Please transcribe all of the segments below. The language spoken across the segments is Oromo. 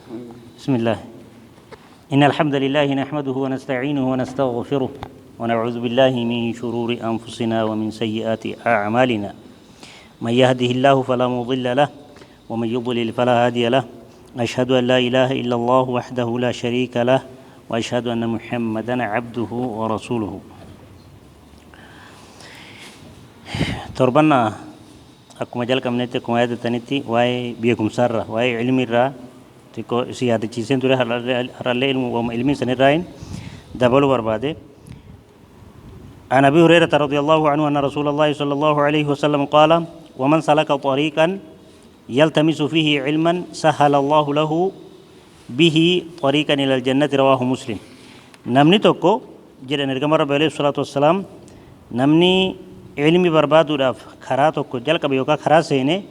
بسم الله. إن الحمد لله نحمده ونستعينه ونستغفره ونعوذ بالله من شرور أنفسنا ومن سيئات أعمالنا. من يهده الله فلا مضل له ومن يضلل فلا هادي له. أشهد أن لا إله إلا الله وحده لا شريك له وأشهد أن محمدا عبده ورسوله. Torbanna akkuma jalqabnetti, akkuma yaadatanitti, waa'ee beekumsaarra, waa'ee ilmiirraa xiqqoo si yaadachiiseen ture. Har'allee ilmiin sanirraayin dabaluu barbaade. عن أبي هريرة رضي الله عنه أن رسول الله صلى الله عليه وسلم قال: ومن سلك طريقا يلتمس فيه علما سهل الله له به طريقا إلى الجنة. رواه مسلم. Namni tokko, jedhan ergama Rabbi عليه الصلاة والسلام, namni ilmi barbaaduudhaaf karaa tokko jalqabe yookaan karaa seene,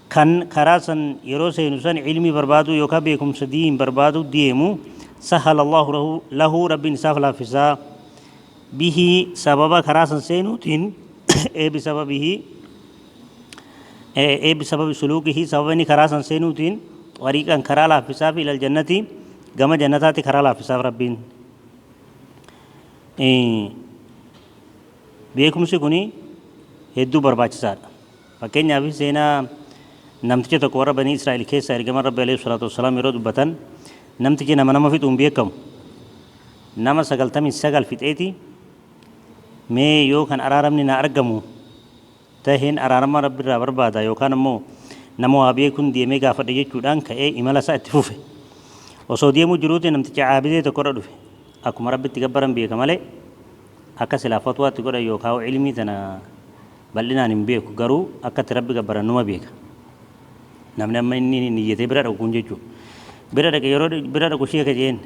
kan karaa san yeroo seenu san ilmi barbaadu yookaan beekumsa diin barbaadu deemu, سهل الله له, rabbiin isaaf laaffisaa, به, sababa karaa san seenuutiin, ee بسببه, ee بسبب سلوكه, sababa inni karaa san seenuutiin, طريقا, karaa laaffisaaf, إلى الجنة, gama jannataatti karaa laaffisaaf rabbiin. Beekumsi kuni hedduu barbaachisaadha. Fakkeenyaaf, seenaa namticha tokko warra Banii Israa'el keessa ergama Rabbi عليه الصلاة والسلام yeroo dubbatan, namtichi nama nama fixuun beekamu, nama 99 fixeeti, mee yoo kan araaramni na argamu taheen araarama Rabbi irraa barbaada yookaan ammoo nama waa beekuun deemee gaafadhe jechuudhaan ka'ee imala isaa itti fufe. Osoo deemuu jiruuti namticha caabidee tokkorra dhufe. Akkuma Rabbitti gabbaran beeka malee akka silaa fatwaatti godhan yookaan ilmii tana bal'inaan hin beeku, garuu akka itti Rabbi gabbaran numa beeka. Namni amma inni niyyatee bira dhaqu kun jechuudha. Bira dhaqe, yeroo bira dhaqu, sheeka jeen,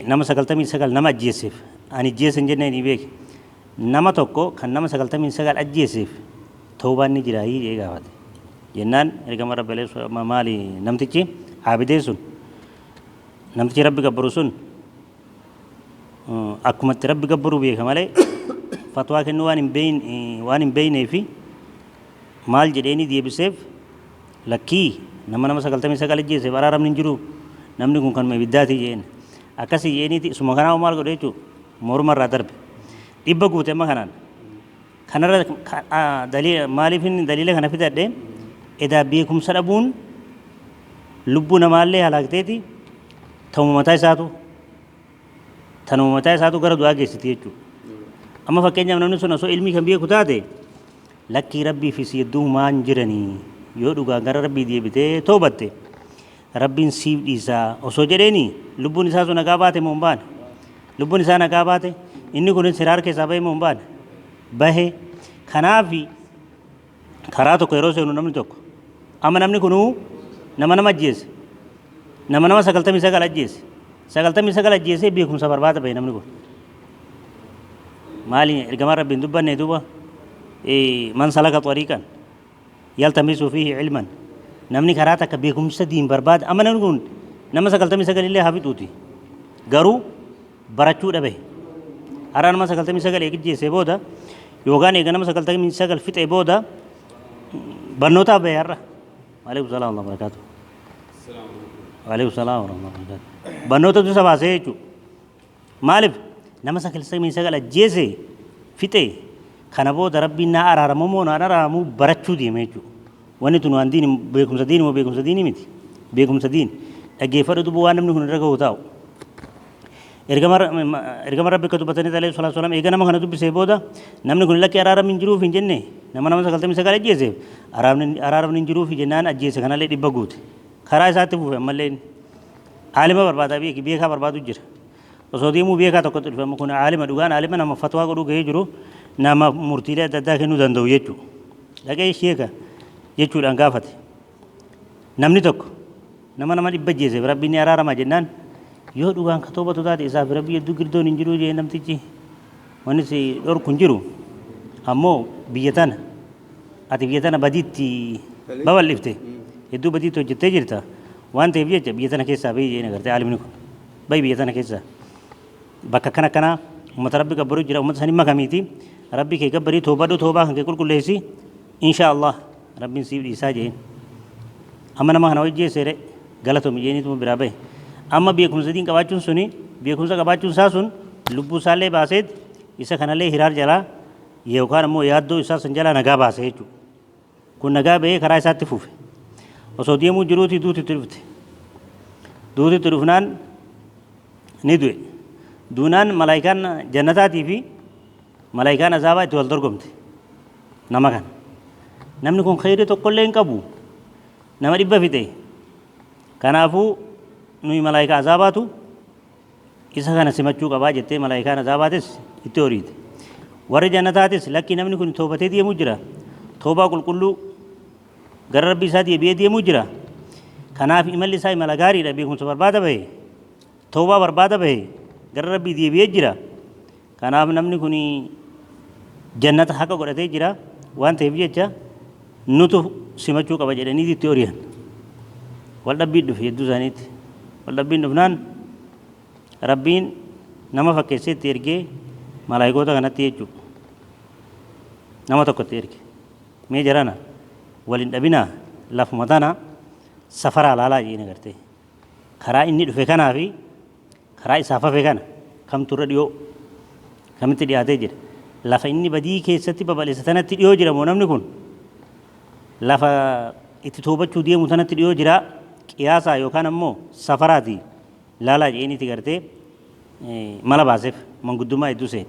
nama 99 nama ajjeeseef, ani ajjeese hin jennee ni beeke, nama tokko kan nama 99 ajjeeseef tawbaan ni jira jedhee gaafate. Jennaan ergama Rabbi maali, namtichi caabidee sun, namtichi Rabbi gabbaru sun, akkuma itti Rabbi gabbaru beeka malee fatwaa kennuu waan hin beeknee fi maal jedheeni deebiseef? Lakkii, nama 99 ajjeeseef araaramni hin jiru, namni kun kanuma ibiddaati jeen. Akkasii jeeniiti isuma kanaa maal godhe jechuudha, morma irraa darbe, 100 guute. Amma kanaan kanarra maaliif inni daliila kana fidadhe? Edaa beekumsa dhabuun lubbuu namaallee halaakteeti, ta'uma mataa isaatu, tanuma mataa isaatu gara du'aa geessiti jechuudha. Amma fakkeenyaaf, namni sun osoo ilmii kan beeku taate, lakkii, Rabbii fi si hedduu maan jiranii, yoo dhugaan gara Rabbii deebitee toobatte Rabbiin siif dhiisaa osoo jedheeni, lubbuun isaa sun nagaa baate moo hin baane? Lubbuun isaa nagaa baate. Inni kun siraar keessaa bahe moo hin baane? Bahe. Kanaafi karaa tokko yeroo seenu namni tokko, amma namni kunuu nama nama ajjeese, nama 99 ajjeese, 99 ajjeesee beekumsa barbaada bahe. Namni kun maali? Ergamaan Rabbiin dubbanne duuba: من سلك طريقا يلتمس فيه علما, namni karaa takka beekumsa diin barbaada. Amma namni kun nama 99 illee haa fixuuti, garuu barachuu dhabe. Har'a nama 99 eegijjeessee booda yookaan eega nama 99 fixee booda barnootaaf bahe har'a. وعليكم السلام ورحمة الله وبركاته. وعليكم السلام ورحمة الله وبركاته. Barnoota isa baasee jechuudha. Maaliif? Nama 99 ajjeese, fixe, kana booda Rabbiin naa araaramu moo naan araaramu barachuu deeme jechuudha. Wanni tun waan diini, beekumsa diini moo beekumsa diini miti? Beekumsa diini. Dhaggeeffadhu duuba waan namni kun irra gahu taa'u. Ergama Rabbi akka dubbatanii عليه الصلاة والسلام, eega nama kana dubbisee booda, namni kun lakkii, araaramni hin jiruuf hin jenne. Nama 99 ajjeeseef araaramni hin jiruuf jennaan, ajjeese kanallee 100 guute. Karaa isaatti fufe. Ammallee aalima barbaadaa, beekaa barbaadu jira. Osoo deemuu beekaa tokkotti dhufe. Amma kun aalima dhugaan, aalima nama fatwaa godhuu gahee jiru, nama murtiilee adda addaa kennuu danda'u jechuudha. Dhaqee sheeka jechuudhaan gaafate. Namni tokko nama 100 ajjeeseef Rabbiin ni araarama jennaan, yoo dhugaan ka toobatu taate isaaf Rabbi hedduu girdoon hin jiru jee namtichi. Wanni si dhorku hin jiru, ammoo biyya tana, ati biyya tana badiitti babal'ifte, hedduu badiitti hojjettee jirta waan ta'eef jecha biyya tana keessaa bahi jeen. Agartee, aalimni kun bahi biyya tana keessaa, bakka akkana akkanaa ummata Rabbi gabbaruu jira, ummata sanii makamiiti, Rabbi kee gabbarii, toobadhu, toobaa kan kee qulqulleessi, إن شاء الله rabbiin siif dhiisaa jeen. Amma nama kana hojjeesseere galatoomi jeeniituma biraa bahe. Amma beekumsa diin qabaachuun suni beekumsa qabaachuun isaa sun lubbuu isaallee baaseet isa kanallee hiraar jalaa yookaan ammoo yaaddoo isaa san jalaa nagaa baase jechuudha. Kun nagaa bahee karaa isaatti fufe. Osoo deemuu jiruuti duuti itti dhufte. Duuti itti dhufnaan ni du'e. Duunaan malaayikaan jannataatii fi malaayikaan azaabaa itti wal dorgomte. Nama kana. Namni kun kheyrii tokkollee hin qabu. Nama 100 fixe. Kanaafuu nuyi malaayikaa azaabaatu isa kana simachuu qabaa jettee malaayikaan azaabaatis itti horiite. Warri jannataatis lakkii namni kun toobatee deemuu jira. Toobaa qulqulluu gara rabbii isaa deebi'ee deemuu jira. Kanaaf imalli isaa imala gaariidha beekumsa barbaada bahe. Toobaa barbaada bahe gara rabbii deebi'ee jira. Kanaaf namni kun jannata haqa godhatee jira waan ta'eef jecha nutu simachuu qaba jedhanii itti ori'an. Wal dhabbiin dhufe hedduu isaaniitti. Wal dhabbiin dhufnaan Rabbiin nama fakkeessee itti ergee malaayikoota kanatti jechuudha. Nama tokko itti erge. Mee jarana wal hin dhabinaa lafuma tana safaraa laalaa jedheen agartee. Karaa inni dhufe kanaa fi karaa isaaf hafe kana kamtu irra dhiyoo kamitti dhiyaatee jira? Lafa inni badii keessatti babal'ise tanatti dhiyoo jira moo namni kun lafa itti toobachuu deemu tanatti dhiyoo jira? Qiyaasaa yookaan ammoo safaraati laalaa je'eeniiti gartee mala baaseef manguddummaa hedduu seene.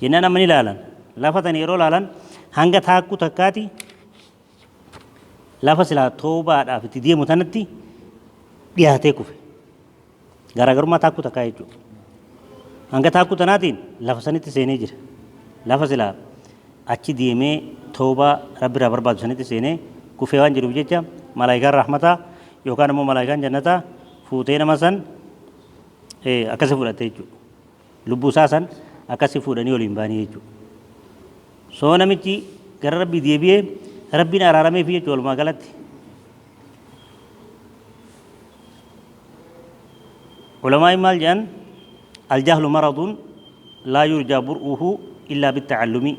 Jennaan amma ni laalan. Lafa tana yeroo laalan hanga taakkuu takkaati lafa silaa toobaadhaaf itti deemu tanatti dhiyaatee kufe. Garaagarummaa taakkuu takkaa jechuudha. Hanga taakkuu tanaatiin lafa sanitti seenee jira. Lafa silaa achi deemee toobaa Rabbi irraa barbaadu sanitti seenee kufee waan jiruuf jecha malaayikaan rahmataa yookaan immoo malaayikaan jannataa fuutee nama san akkasi fudhatte jechuudha. Lubbuu isaa san akkasi fuudhanii waliin ba'anii jechuudha. Soo namichi gara Rabbii deebi'ee Rabbiin araarameef jechuudha walumaa galatti. Ulamaa'iin maal jedhan? Aljahlu maradun laa yurjaa bur'uhu illaa bitta'allumi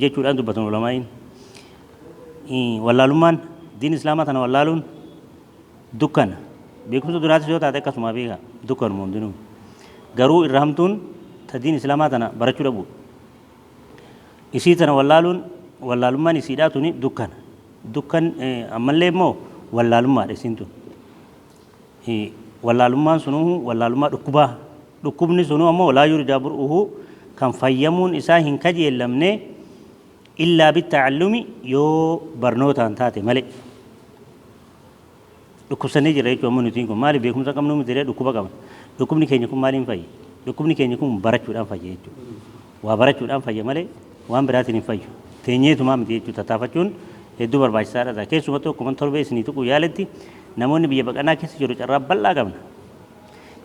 jechuudhaan dubbatan ulamaa'iin. Wallaalummaan diin islaamaa tana wallaaluun dukkana. Beekumsa duraatis yoo taate akkasuma beeka dukkanuma hundinuu. Garuu irra hamtuun ta diin islaamaa tana barachuu dhabuudha. Isii tana wallaaluun wallaalummaan isiidhaa tuni dukkana. Dukkan ammallee immoo wallaalummaadha isiin tun. Wallaalummaan sunuu wallaalummaa dhukkubaa. Dhukkubni sunuu ammoo laa yurjaa bur'uhu kan fayyamuun isaa hin kajeellamne illaa bitta'allumi yoo barnootaan taate malee. Dhukkubsannee jirra jechuudha amma nutiin kun maaliif beekumsa qabnuu miti ree dhukkuba qabna. Dhukkubni keenya kun maaliin fayya? Dhukkubni keenya kun barachuudhaan fayya jechuudha. Waa barachuudhaan fayya malee waan biraatiin hin fayyu. Teenyeetumaa miti jechuudha tattaafachuun hedduu barbaachisaadha ta'a. Keessumattuu akkuma torbee isinii tuquu yaaletti namoonni biyya baqannaa keessa jiru carraa bal'aa qabna.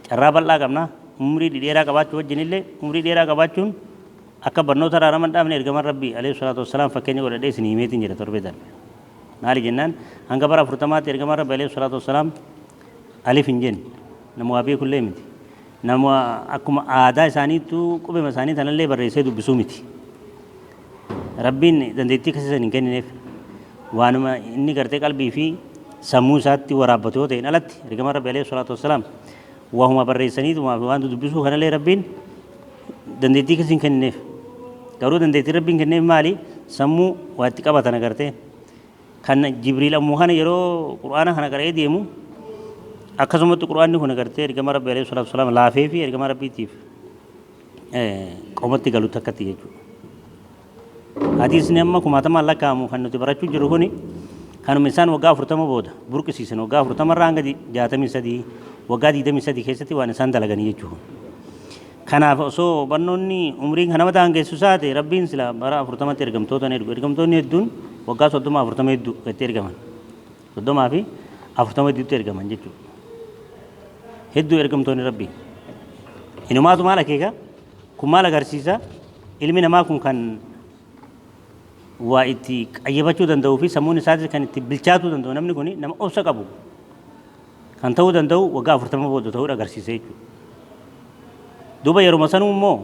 Carraa bal'aa qabna. Umrii dhidheeraa qabaachuu wajjin illee umrii dheeraa qabaachuun akka barnoota irraa nama hin dhaabne ergamaan Rabbii alayhi salaatu wassalaam fakkeenya godhadhee isinii himeetiin jira torbee darbe. Maali jennaan hanga bara 40tti ergamaan Rabbi alayhi salaatu wassalaam alif hin jenne. Nama waa beekullee miti. Nama akkuma aadaa isaaniittuu qubema isaanii tanallee barreessee dubbisuu miti. Rabbiin dandeettii akkasii san hin kennineef. Waanuma inni gartee qalbii fi sammuu isaatti waraabbatu yoo ta'een alatti ergamaan Rabbi alayhi salaatu wassalaam wahuma barreessaniitumaa fi waan dubbisuu kanallee Rabbiin dandeettii akkasii hin kennineef. Garuu dandeettiin Rabbiin kenneef maali? Sammuu waa itti qabatan agartee. Kan Jibriil ammoo kana yeroo Qur'aana kana qara'ee deemu akkasumatti Qur'aanni kun agartee ergama Rabbi alayhi salaatu wasalaam laafee fi ergama Rabbiitiif qomatti galu takkatti jechuudha. Hadiisni amma kumaatamaan lakkaa'amu kan nuti barachuu jirru kuni kanuma isaan waggaa 40 booda burqisiisan waggaa 40 irraa hanga 63 waggaa 23 keessatti waan isaan dalaganii jechuudha. Kanaaf osoo barnoonni umriin kan nama daangessu taate Rabbiin sila bara 40tti ergamtoota hin ergu. Ergamtoonni hedduun waggaa 30 40 hedduu itti ergaman. 30 fi 40 hedduutti ergaman jechuudha. Hedduu ergamtoonni Rabbii. Inumaatu maal akeeka? Kun maal agarsiisa? Ilmi namaa kun kan waa itti qayyabachuu danda'uu fi sammuun isaatis kan itti bilchaatuu danda'u namni kun nama obsa qabu kan ta'uu danda'u waggaa 40 booda ta'uu agarsiisa jechuudha. Duuba yeruma sanuu immoo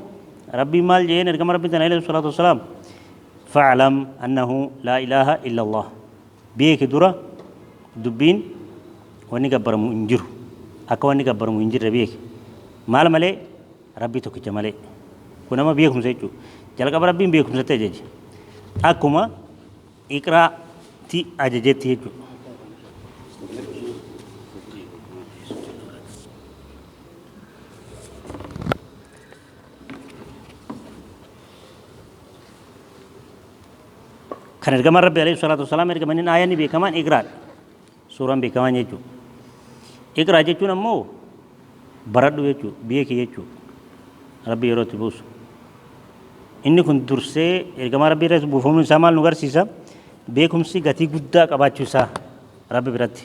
Rabbiin maal jedheen ergama Rabbii tana alayhi salaatu wassalaam fa'alam annahu laa ilaaha illa Allah beeki dura Dubbiin wanni gabbaramu hin jiru. Akka wanni gabbaramu hin jirre beeki. Maal malee? Rabbii tokkicha malee. Kun nama beekumsa jechuudha. Jalqaba Rabbiin beekumsatti ajaje. Akkuma iqraatti ajajetti jechuudha. Kan ergamaan Rabbi alayhi salaatu wasalaam ergamaniin aayanni beekamaan iqraadha. Suuraan beekamaan jechuudha. Iqraa jechuun ammoo baradhu jechuudha, beeki jechuudha. Rabbi yeroo itti buusu. Inni kun dursee ergamaa Rabbii irratti buufamuun isaa maal nu garsiisa? Beekumsi gatii guddaa qabaachuu isaa Rabbi biratti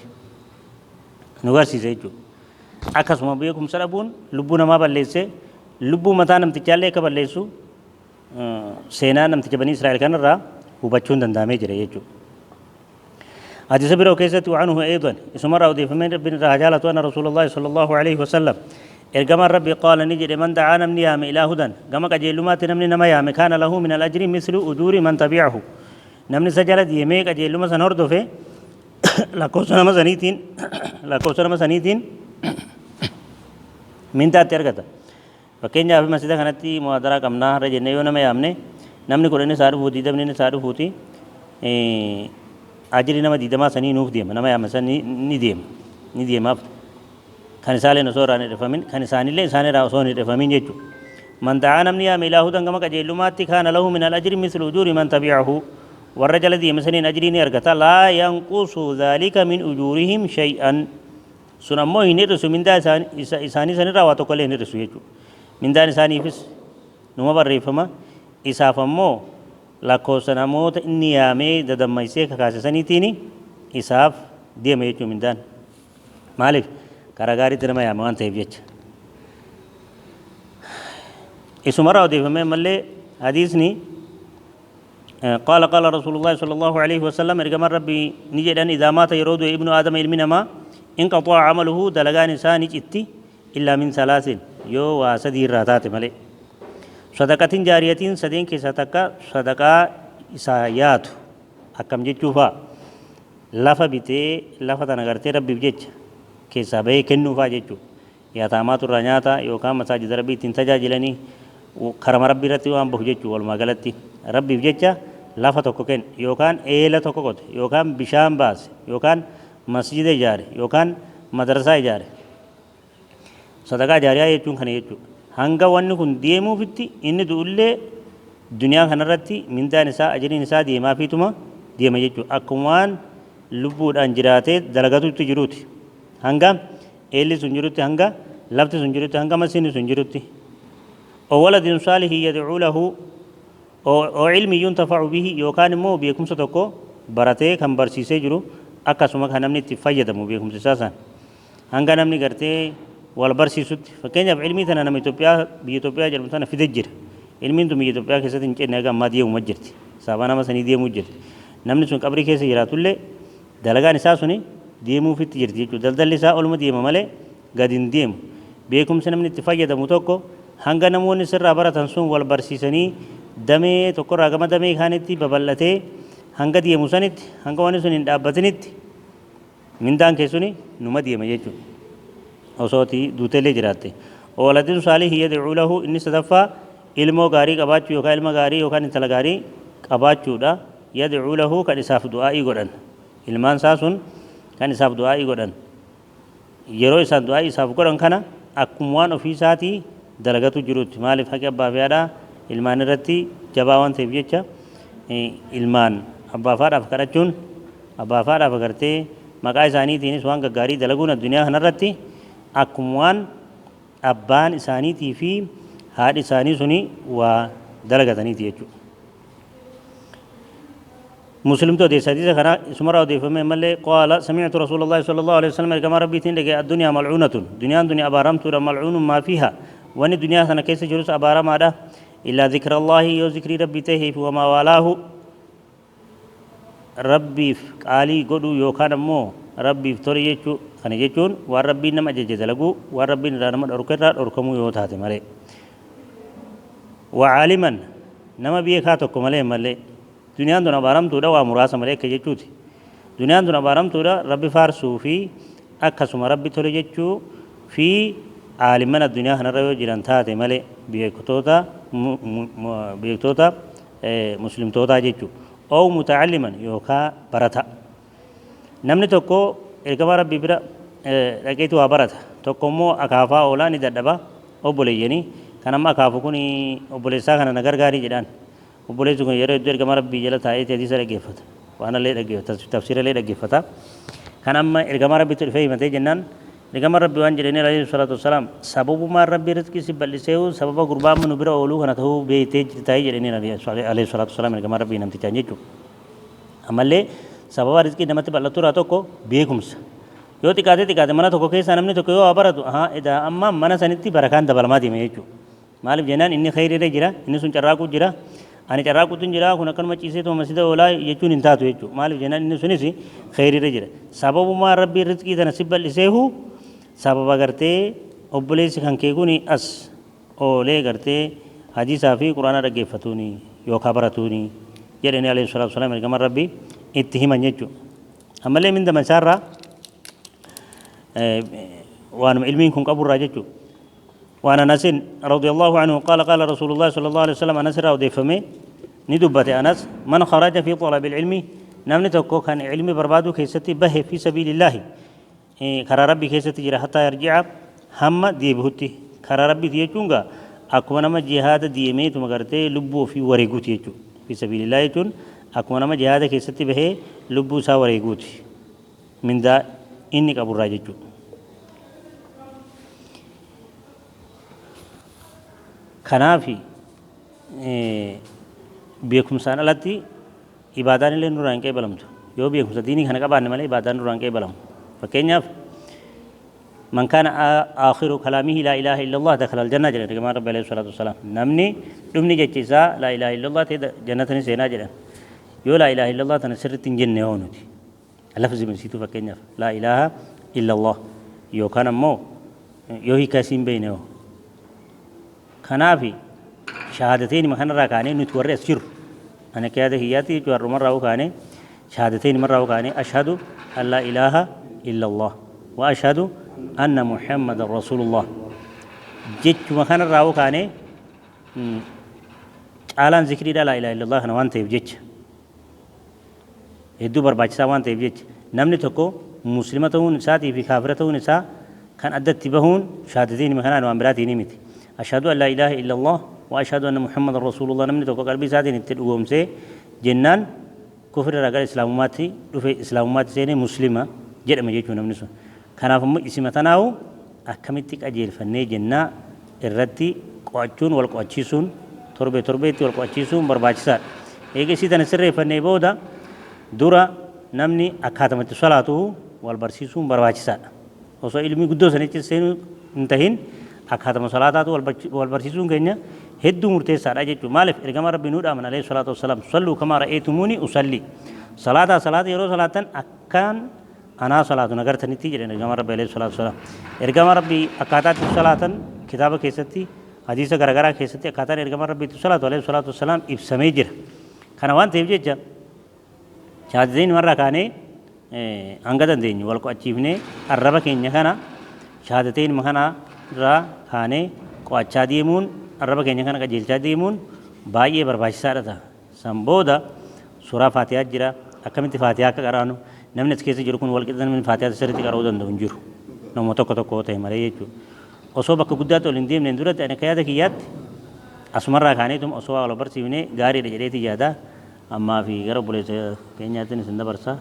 nu garsiisa jechuudha. Akkasuma beekumsa dhabuun lubbuu namaa balleessee lubbuu mataa namtichaallee akka balleessu seenaa namticha banii Israa'el kanarraa hubachuun danda'amee jira jechuudha. Hadiisa biroo keessatti وعنه أيضا isumarraa odeeffameen Rabbiin irraa haa jaalatu أن رسول الله صلى الله عليه وسلم ergamaan Rabbi قال ni jedhe من دعا namni yaame إلى هدى gama qajeelummaatti namni nama yaame كان له من الأجر مثل أجور من تبعه namni isa jala deemee qajeeluma san hordofe lakkoofsa nama saniitiin lakkoofsa nama saniitiin mindaatti argata. Fakkeenyaaf masjida kanatti muhaadaraa qabnaa har'a jennee yoo nama yaamne namni kudhan isaa dhufuuti digdamni isaa dhufuuti ajri nama digdamaa sanii nuuf deema nama yaame san ni deema ni deemaaf kan isaalleen osoo irraa hin hir'ifamin kan isaanillee isaan irraa osoo hin hir'ifamin jechuudha. Man da'aa namni yaame ilaa hudan gama qajeelummaatti kaana lahu min al-ajri mislu ujuuri man tabi'ahu warra jala deeme saniin ajrii ni argata laa yanqusu dhaalika min ujuurihim shay'an Sun ammoo hin hir'isu mindaa isaanii sanirraa waa tokkollee hin hir'isu jechuudha. Mindaan isaaniifis numa barreeffama. Isaaf ammoo lakkoofsa namoota inni yaamee dadammaysee kakaase saniitiin isaaf deema jechuudha mindaan. Maaliif? Karaa gaariitti nama yaame waan ta'eef jecha. Isumarraa odeeffamee ammallee hadiisni قال قال رسول الله صلى الله عليه وسلم ergamaan Rabbii ni jedhan إذا مات yeroo du'e ابن آدم ilmi namaa انقطع عمله dalagaan isaa ni citti إلا من ثلاث yoo waa sadii irraa taate malee صدقة جارية sadeen keessaa takka sadaqaa isaa yaatu akkam jechuu fa'a lafa bitee lafa tana gartee Rabbiif jecha keessaa bahee kennuu fa'a jechuu yaataamaatu irraa nyaata yookaan masaajida Rabbii ittiin tajaajilanii karama Rabbii irratti waan bahu jechuu walumaa galatti Rabbiif jecha lafa tokko kenne yookaan eela tokko qote yookaan bishaan baase yookaan masjida ijaare yookaan madrasaa ijaare sadaqaa jaariyaa jechuun kana jechuudha. Hanga wanni kun deemuufitti inni du'ullee duniyaa kanarratti mindaan isaa ajriin isaa deemaafiituma deema jechuudha. Akkuma waan lubbuudhaan jiraatee dalagatutti jiruuti. Hanga eelli sun jirutti hanga lafti sun jirutti hanga masjiidni sun jirutti. O waladin saalihin yad'uu lahu o ilmi yuntafa'u bihi yookaan immoo beekumsa tokko baratee kan barsiisee jiru akkasuma kan namni itti fayyadamu beekumsa isaa san. Hanga namni gartee wal barsiisutti fakkeenyaaf ilmii tana nama Itoophiyaa biyya Itoophiyaa jedhamu tana fide jira. Ilmiin tun biyya Itoophiyaa keessatti hin cenne haga ammaa deemuma jirti. Sababa nama sanii deemuu jirti. Namni sun qabrii keessa jiraatullee Dalagaan isaa suni deemuufitti jirti jechuudha. Daldalli isaa oluma deema malee gad hin deemu. Beekumsi namni itti fayyadamu tokko hanga namoonni sirraa baratan sun wal barsiisanii damee tokkorraa gama damee kaanitti babal'atee hanga deemu sanitti hanga wanni sun hin dhaabbatinitti mindaan kee suni numa deema jechuudha. Osoo ati duuteellee jiraatte. Waladin saalihi yad'uu lahu inni sadaffaa ilmoo gaarii qabaachuu yookaan ilma gaarii yookaan intala gaarii qabaachuudha. Yad'uu lahu kan isaaf du'aa'ii godhan. Ilmaan isaa sun kan isaaf du'aa'ii godhan. Yeroo isaan du'aa'ii isaaf godhan kana akkuma waan ofii isaatii dalagatu jirutti. Maaliif haqi abbaa fi haadhaa ilmaan irratti jabaa waan ta'eef jecha ilmaan abbaa fi haadhaaf kadhachuun abbaa fi haadhaaf agartee maqaa isaaniitiinis waan gaggaarii dalaguun addunyaa kanarratti akkuma waan abbaan isaaniitii fi haadhi isaanii suni waa dalagataniiti jechuudha. Muslimtu odeessa hadiisa kana isumarraa odeeffame ammallee qaala sami'tu rasuulallahi sallallahu alaihi wasallam ergamaa rabbiitiin dhagaye addunyaa mal'uunatun duniyaan tuni abaaramtuudha mal'uunun maa fiiha wanni duniyaa sana keessa jirus abaaramaadha illaa zikrallaahi yoo zikrii rabbii tahee fi wamaa waalaahu rabbiif qaalii godhuu yookaan ammoo rabbiif tole jechuu kana jechuun waan rabbiin nama ajaje dalaguu waan rabbiin irraa nama dhorke irraa dhorkamuu yoo taate malee Wacaaliman, nama beekaa tokko malee malee. Duniyaan tun abaaramtuudha waa muraasa malee akka jechuuti. Duniyaan tun abaaramtuudha Rabbi faarsuu fi akkasuma Rabbi tole jechuu fi aalimman addunyaa kanarra yoo jiran taate malee beektoota beektoota muslimtootaa jechuu ow mutacalliman yookaa barata. Namni tokko ergamaa Rabbii bira dhaqeetu waa barata. Tokko immoo akaafaa oolaa ni dadhaba obboleeyyanii. Kan amma akaafu kun obboleessaa kana na gargaarii jedhaan. Obboleessi kun yeroo hedduu ergamaa Rabbii jala taa'eeti hadiisa dhaggeeffata. Qur'aanallee dhaggeeffata, tafsiirallee dhaggeeffata. Kan amma ergamaa Rabbitti dhufee himatee jennaan ergamaan Rabbii waan jedhanii alayhi salaatu wassalaam sababumaan Rabbii rizqii si bal'iseehu sababa gurbaa amma nu bira ooluu kana ta'uu beektee jirtaayii jedhanii alayhi salaatu wassalaam ergamaan Rabbii namtichaan jechuudha. Ammallee sababa rizqii namatti bal'atu irraa tokko beekumsa. Yoo xiqqaate xiqqaate mana tokko keessaa namni tokko yoo waa baratu ahaa edaa amma mana sanitti barakaan dabalamaa deema jechuudha. Maaliif jennaan inni kheyriirra jira, inni sun carraaquu jira, ani carraaquutu jira, kun akkanuma ciiseetuma masjida oolaa jechuun hin taatu jechuudha. Maaliif jennaan inni sunis kheyriirra jira. Sababumaa Rabbiin rizqii tana si bal'iseehu sababa gartee obboleessi kan kee kun as oolee gartee hadiisaa fi quraana dhaggeeffatuuni yookaa baratuuni jedhanii alayhi salaatu wasalaam ergamaan Rabbii itti himan jechuudha. Ammallee mindama isaarraa waanuma ilmiin kun qaburraa jechuudha. وعن أنس رضي الله عنه قال قال رسول الله صلى الله عليه وسلم أنس را وديفمي ندبت أنس من خرج في طلب العلم نمني توكو كان علمي بربادو كيستي به في سبيل الله كرا ربي كيستي جرا حتى يرجع هم ديبهتي كرا ربي تيجونغا أكو نما جهاد ديمي تمغرتي لبو في وريغوتي يجو في سبيل الله يجون أكو نما جهاد كيستي به لبو سا وريغوتي من ذا إني قبر راججو. Kanaafi beekumsaan alatti ibaadaan illee nurraa hin qeebalamtu. Yoo beekumsa diinii kana qabaanne malee ibaadaan nurraa hin qeebalamu. Fakkeenyaaf man kaana aakhiru kalaamihi laa ilaaha illallah dakhala aljanna jedhan ergamaan Rabbi alayhi salaatu wassalaam. Namni dhumni jechi isaa laa ilaaha illallah ta'e jannata ni seenaa jedhan. Yoo laa ilaaha illallah tana sirriitti hin jenne hoo nuti. Lafzi misiituu fakkeenyaaf laa ilaaha illallah yookaan ammoo yoo hiika isii hin beekne hoo. Kanaafi shahaadateynima kanarraa kaanee nuti warri as jirru ani akka yaada kiyyaatti jechuun har'umarraa kaanee shahaadateynima kaanee ashhadu an laa ilaaha illallah wa ashhadu anna muhammadan rasuulullah jechuma kanarraa kaanee caalaan zikriidha laa ilaaha illallah kana waan ta'eef jecha hedduu barbaachisaa waan ta'eef jecha namni tokko muslima ta'uun isaatii fi kaafira ta'uun isaa kan addatti bahuun shahaadateynima kanaan waan biraatiin miti. Ashhadu an laa ilaaha illallah wa ashhadu anna muhammadan rasuulullah namni tokko qalbii isaatiin itti dhugoomsee jennaan kufri irraa gara islaamummaatti dhufe islaamummaatti seenee muslima jedhama jechuun namni sun. Kanaaf immoo isima tanaawu akkamitti qajeelfannee jennaa irratti qo'achuun wal qo'achiisuun torbee torbeetti wal qo'achiisuun barbaachisaadha. Eega isii tana sirreeffannee booda dura namni akkaatamatti salaatu wal barsiisuun barbaachisaadha. Osoo ilmi guddoo sanitti seenuu hin tahin akkaatama salaataatu wal barsiisuun keenya hedduu murteessaadha jechuudha. Maaliif ergama Rabbi nuu dhaaman alayhi salaatu wassalaam salluu kamaa ra'eetumuuni usalli. Salaataa salaata yeroo salaatan akkaan anaa salaatu nagartanitti jedhan ergama Rabbi alayhi salaatu wassalaam. Ergama Rabbi akkaataatti salaatan kitaaba keessatti hadiisa garaagaraa keessatti akkaataan ergama Rabbi itti salaatu alayhi salaatu wassalaam ibsamee jira. Kana waan ta'eef jecha shahaadateen marraa kaanee hanga dandeenyu wal qo'achiifnee arraba keenya kana shahaadateen kana irraa kaanee qo'achaa deemuun arraba keenya kana qajeelchaa deemuun baay'ee barbaachisaadha ta'a. San booda suuraa Faatihaa jira akkamitti Faatihaa akka qaraanu namni as keessa jiru kun wal qixa namni Faatihaa sirriitti qara'uu danda'u hin jiru. Nama tokko tokko ta'e malee jechuudha. Osoo bakka guddaatti ol hin deemneen duratti ani akka yaada kiyyaatti asumarraa kaaneetuma osoo waa wal barsiifnee gaariidha jedheeti yaada. Ammaa fi gara obboleessa keenyaattiin isin dabarsa.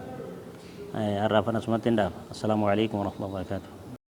Har'aafan asumatti hin dhaaba. Assalaamu alaikum warahmatullahi wabarakatuh.